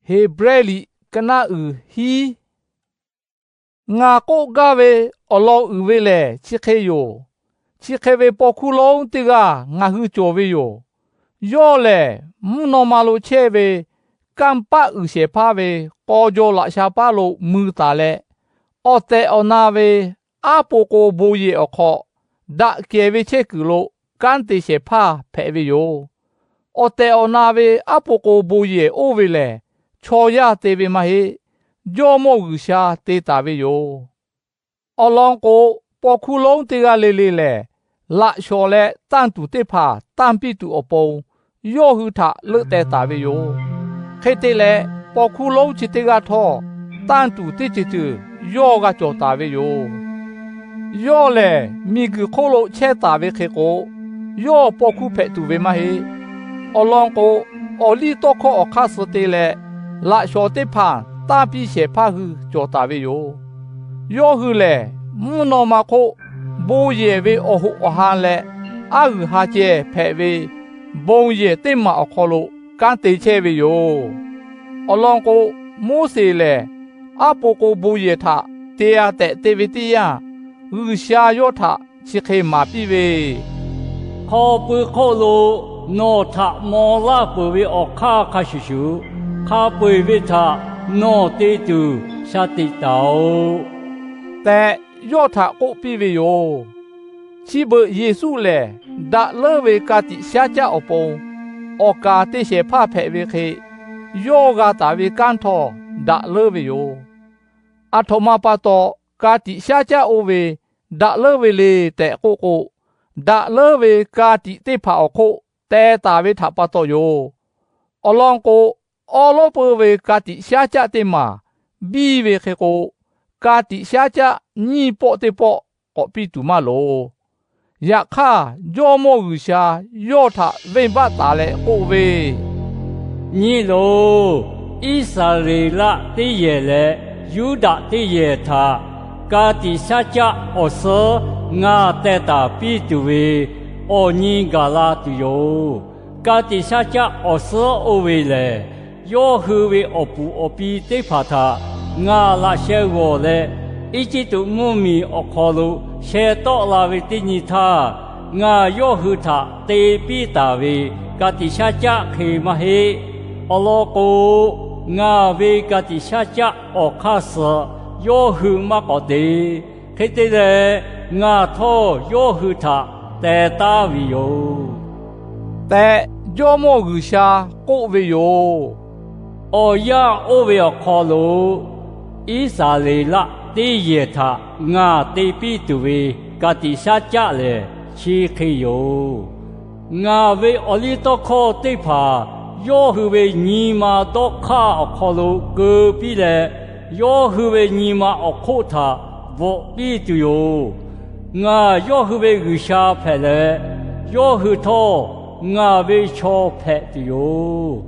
Heˍbrehˇ liꞈ ka naˆ uiˍ hiˉ. Ngaˬ k'oˆ gaˇ ve awˬ lawn uiˍ ve lehˬ chi hk'e yoˬ. Chi hk'e ve paw hkuˇ lonˉ teˇ g'aˇ ngaˬ hui cawˬ ve yoˬ. Yawˇ lehˬ mvuhˇ naw ma lo chehˇ ve kanˇ paˆ uiˍ shehˍ hpaˇ ve k'aw jaw laꞈ sha paˇ lo mui taˍ leh, awˬ tehˬ awˬ na ve aˉ po k'o bon yehˬ awˬ hk'aw, daꞈ kehˬ ve chehˇ kuiˬ lo kanˉ te shehˍ hpaˇ hpehꞈ ve yoˬ. Awˬ tehˬ awˬ na ve aˉ po k'o bon yehˬ oˇ ve lehˬ, chaw yaˇ te ve maˇ heˆ, Jawˇ mawˇ G'uiˬsha te taˍ ve yoˬ. Awˬ lawn k'o, paw hkuˇ lonˉ teˇ g'aˇ le le lehˬ, laꞈ shawnˍ leh tanˇ tuˬ teˇ hpaˍ tanˇ piˇ tuˬ awˬ pon, yawˇ hui htaꞈ leuˆ teh taˍ ve yoˬ. Hk'e te leh, paw hkuˇ lonˉ chi teˇ g'aˇ htawˇ, tanˇ tuˬ teˇ ceuˬ ceuˬ yawˇ g'a cawˬ taˍ ve yoˬ. Yawˇ lehˬ miˬguiˬ hk'oˆ lo chehˇ taˍ ve hk'e k'o, yawˇ paw hkuˇ hpehꞈ tuˬ ve maˇ heˆ. Awˬ lawn k'o, awˬliˇtawˇhkawˇ awˬ hk'aˇ suh te leh, laꞈ shawnˍ teˇ hpaˍ tanˇ piˇ shehˍ hpaˇ hui cawˬ taˍ ve yoˬ. Yawˇ hui lehˬ, mvuhˇ naw ma hk'oˆ bon yehˬ ve awˬ hoꞈ awˬ han leh, aˉ g'uiˬ ha ceh hpehꞈ ve bon yehˬ teˇ maˬ awˬ hk'aw lo kanˉ te chehˇ ve yoˬ. Awˬ lawn k'o, Moˉseˍ lehˬ aˉ po k'o bon yehˬ htaꞈ te-a tehꞈ te ve teˇ yanˇ, G'uiˬsha yawˇ htaꞈ chi hk'e maˍ piˇ ve, Hk'aw pui hk'oˆ lo nawˬ htaꞈ maw laˇ peuˬ ve awˬ hk'aˇ hk'a shuˍ shuˍ, hk'a peu-eˬ ve htaꞈ nawˬ te tuˬ sha teꞈ taˍ-oꞈ tehꞈ, yawˇ htaꞈ k'oˆ piˇ ve yoˬ. Chi beuꞈ Yeˍsuˆ lehˬ, daꞈ leuˉ ve ka tiꞈ shaˉ caˆ awˬ pon awˬ kaˍ te shehˍ hpaˇ hpehꞈ ve hk'e, yawˇ g'a taˍ ve kanˉ htawˇ daꞈ leuˉ ve yoˬ. Aˬ htoꞈ ma pa taw ka tiꞈ shaˉ caˆ oˇ ve daꞈ leuˉ ve le tehꞈ k'oˆ k'o, daꞈ leuˉ ve ka tiꞈ teˇ hpaˍ awˬ hk'oˆ teh taˍ ve htaꞈ pa taw yoˬ. Awˬ lawn k'o, awˉ lawˉ peuˇ ve ka tiꞈ shaˉ caˆ teˇ maˬ biˇ ve hk'e k'o, ka tiꞈ shaˉ caˆ nyiˇ pawˆ teˇ pawˆ k'awꞈ piˇ tuˬ maˇ loˍ. Yaꞈ hk'aˇ, Jawˇ mawˇ G'uiˬsha yawˇ htaꞈ venˇbaˆ taˍ leh k'oˆ ve, Nyi loˬ, Iˉsaˍreˍlaˆ teˇ yehˬ leh Yuˇdaꞈ teˇ yehˬ htaꞈ ka tiꞈ shaˉ caˆ awˬ suhˉ ngaˬ teh taˍ piˇ tuˬ ve awˬ nyi gaˬ la tuˬ yoˬ. Ka tiꞈ shaˉ caˆ awˬ suhˉ oˇ ve lehˬ, yawˇ hui ve awˬ puˍ awˬ pi teˇ hpaˍ htaꞈ ngaˬ laꞈ sheh g'awˬ leh, Eˇjiˇtuꞈ mvuhˇmiˬ awˬ hk'aw lo sheh tawˆ la ve teˇ nyi htaˇ, ngaˬ yawˇ hui htaꞈ te piˇ taˍ ve ka tiꞈ shaˉ caˆ hk'e maˇ heˆ. Awˬ lawn k'o, ngaˬ ve ka tiꞈ shaˉ caˆ awˬ hk'aˇ suh yawˇ hui maˇ k'awꞈ te. Hk'e te leh, ngaˬ htawˇ yawˇ hui htaꞈ teh taˉ ve yoˬ tehꞈ, Jawˇ mawˇ G'uiˬsha k'oˆ ve yoˬ. Awˬ yanˇ oˇ ve awˬ hk'aw lo Iˉsaˍreˍlaˆ teˇ yehˬ htaꞈ ngaˬ te piˇ tuˬ ve ka tiꞈ shaˉ caˆ lehˬ chi hk'e yoˬ. Ngaˬ ve awˬliˇtawˇhkawˇ teˇ hpaˍ yawˇ hui ve nyi ma dawˇ hk'aˇ awˬ hk'aw lo keu piˇ leh, yawˇ hui ve nyi ma awˬ hk'oˆ htaꞈ bvuhꞈ piˇ tuˬ yoˬ. Ngaˬ yawˇ hui ve G'uiˬsha hpehꞈ leh, yawˇ hui htawˇ ngaˬ ve chaw hpehꞈ tuˬ yoˬ.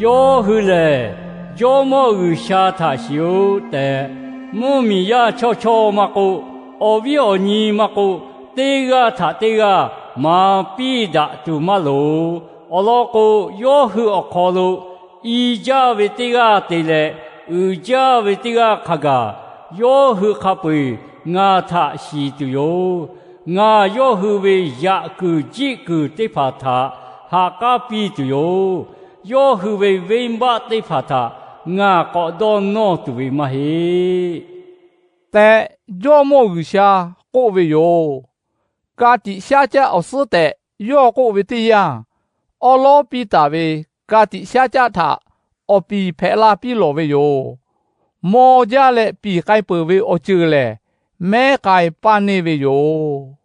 Yawˇ hui lehˬ, Jawˇ mawˇ G'uiˬsha htaꞈ shiˍ-oꞈ tehꞈ, mvuhˇmiˬ yaˇ chawˇ chawˇ maˇ k'oˆ, awˬ viˉ awˬ nyi maˇ k'oˆ, teˇ g'aˇ htaꞈ teˇ g'aˇ maˍ piˇ daꞈ tuˬ maˇ loˍ. Awˬ lawn k'o, yawˇ hui awˬ hk'aw lo i jaˇ ve teˇ g'aˇ te leh, uiˍ jaˇ ve teˇ g'aˇ hk'a gaˬ, yawˇ hui hk'a peu-eˬ ngaˬ htaꞈ shiˍ tuˬ yoˬ. Ngaˬ yawˇ hui ve yaꞈ kuiˬ jiˆ kuiˬ teˇ hpaˍ htaꞈ ha k'aˉ piˇ tuˬ yoˬ. Yawˇ hui ve venˇbaˆ teˇ hpaˍ htaꞈ ngaˬ k'awꞈ dawˇ nawˇ tuˬ ve maˇ heˆ tehꞈ, Jawˇ mawˇ G'uiˬsha k'oˆ ve yoˬ. Ka tiꞈ shaˉ caˆ awˬ suhˉ tehꞈ yawˇ k'oˆ ve teˇ yanˇ, awˉ lawˉ piˇ taˍ ve ka tiꞈ shaˉ caˆ htaꞈ awˬ piˍ hpehꞈ la piˇ lawˬ ve yoˬ. Maw jaˇ leh piˍ k'ai peuˬ ve awˬ ceuˬ lehˬ, mehˉ k'ai paˇ neˇ ve yoˬ.